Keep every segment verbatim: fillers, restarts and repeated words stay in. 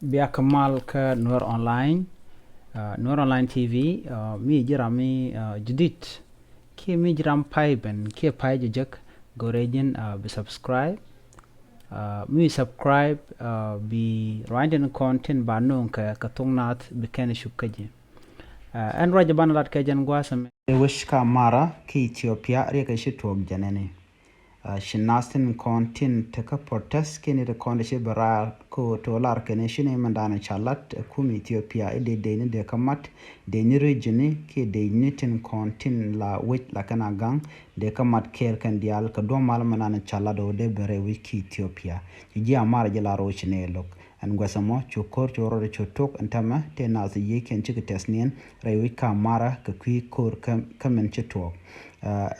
Bia kɛ mal kä Nuer Online, uh, Nuer Online T V, uh, mi ji̱ ram mi uh, jidit. Kiɛ mi ji̱ ram pay ben, kiɛ pay jɛ jek, go̱rɛ ji̱n uh, bi subscribe. Uh, mi subscribe uh, bi ruany tin kɔn tin ba no̱o̱ŋ kɛ kɛ thok nath bi kɛn cup kä ji̱. Uh, ɛn ruac ban lat kɛ jɛn gua̱a̱th ɛmɛ. Rɛy wec kä Amara kä Ethiopia riɛk kɛ ci tuɔɔk jɛn ɛni. Uh, ci nath tin kɔn tin te kä protest kɛ ni ti kɔn ti ci bɛ raar ko to lar kɛ ni ci ni mɛn dan ca lat ɛ kum Ethiopia i̱ dee dee ni dee kä mat dee ni region ni kiɛ dee ni tin kɔn tin la wec la kɛn a gaŋ dee kä mat kɛɛl kɛn diaal kɛ duɔ̱m mal mɛn dan ca lat ɔ dee bɛ rɛy wec kä Ethiopia. Ci ji̱ Amara ji̱ la ro̱o̱ ci ni lo̱k. Ɛn guɛth ɛmɔ cu ko̱r cu rɔɔdɛ cu tok ɛn täämɛ tëë naath yiëëkiɛn cikɛ tɛth niɛn rɛy wec kä Amara kɛ kui̱ ko̱r kä min ci tuɔɔk.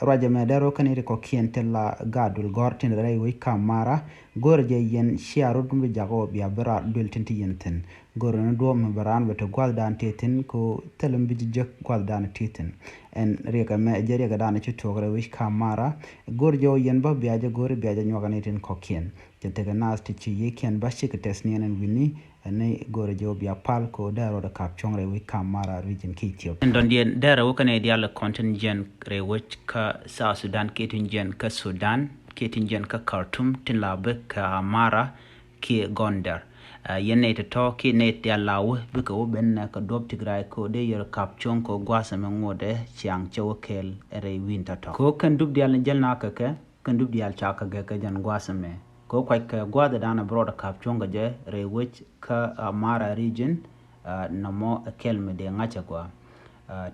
Ruac ɛmɛ dee rɔ kä ni ti kɔ̱kiɛn ti la gaat duël gɔ̱r tin rɛy wec kä Amara. Go̱rɛ jɛ yɛn cia rot mi bi jakä wä bia bi raar duël tin ti yɛn thi̱n. Go̱rɛ ni duɔ̱ɔ̱p mi bi raan bɛ te gua̱thdan ti thi̱n ko thilɛ mi bi ji̱ jek gua̱thdan ti thi̱n. Ɛn riɛk ɛmɛ jɛ riɛk ɛdan ci tuɔɔk rɛy wec kä Amara. Go̱rɛ jɛ wä yɛn bä bia jɛ go̱rɛ bia jɛ nyuak ni tin kɔ̱kiɛn. Cɛ tekɛ naath ti ci yiëëkiɛn bä cikɛ tɛth niɛn ɛn wi̱ni ɛn ni go̱rɛ jɛ wä bia pal ko dee rɔɔdɛ kap cuɔ̱ŋ rɛy wec kä Amara region kä Ethiopia. Ɛn dɔ̱ŋdiɛn dee rɛw kä nɛy diaal kɔn tin jiɛn rɛy wec kä South Sudan kiɛ tin jiɛn kä Sudan kiɛ tin jiɛn kä Khartoum tin la bek kä Amara kiɛ Gondar. Yɛn nɛy tɔ̱tɔ̱ kiɛ nɛy diaal la wä bikɛ wä ben nɛ kɛ duɔ̱p Tigray ko dee yɛr kap cuɔ̱ŋ ko gua̱a̱th ɛmɛ ŋotdɛ ciaŋ cɛ wä kɛɛl rɛy wi̱n tɔ̱tɔ̱. Ko kɛn dup diaal ni jäl na kɛ kɛ kɛn dup diaal ca kɛ gɛ kɛ jɛn gua̱a̱th ɛmɛ. Kɛ kuac kɛ gua̱a̱th ɛ da̱a̱n ɛ bi rɔɔdɛ ka̱p cuɔ̱ŋ kɛ jɛ rɛy wec kä Amara region. Nɔmɔ ɛ kɛl mi dee ŋa̱c ɛ gɔaa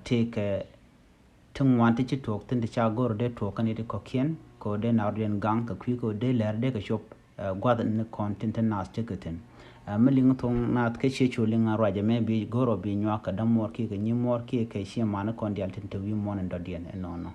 tëëkɛ ti ŋuan ti ci tuɔɔk thi̱n ti ca go̱r dee tuɔɔk kɛn ti kɔ̱kiɛn kɛ dee naardiɛn gaŋ kɛ kui̱ kɛ dee lɛr dee kɛ cop. Gua̱a̱th ni kɔn tin ti naath cä kɛ thi̱n. Mi liŋ thoŋ naath kä ciɛ cu liŋ a ruacɛ mɛ bi go̱r ɔ bi nyuak kɛ dämuɔɔr kiɛ kɛ nyimuɔɔr kiɛ kɛ ciɛ mani kɔn diaal tin te wi̱i̱ muɔ̱ɔ̱n in dɔ̱diɛn ɛnɔnɔ.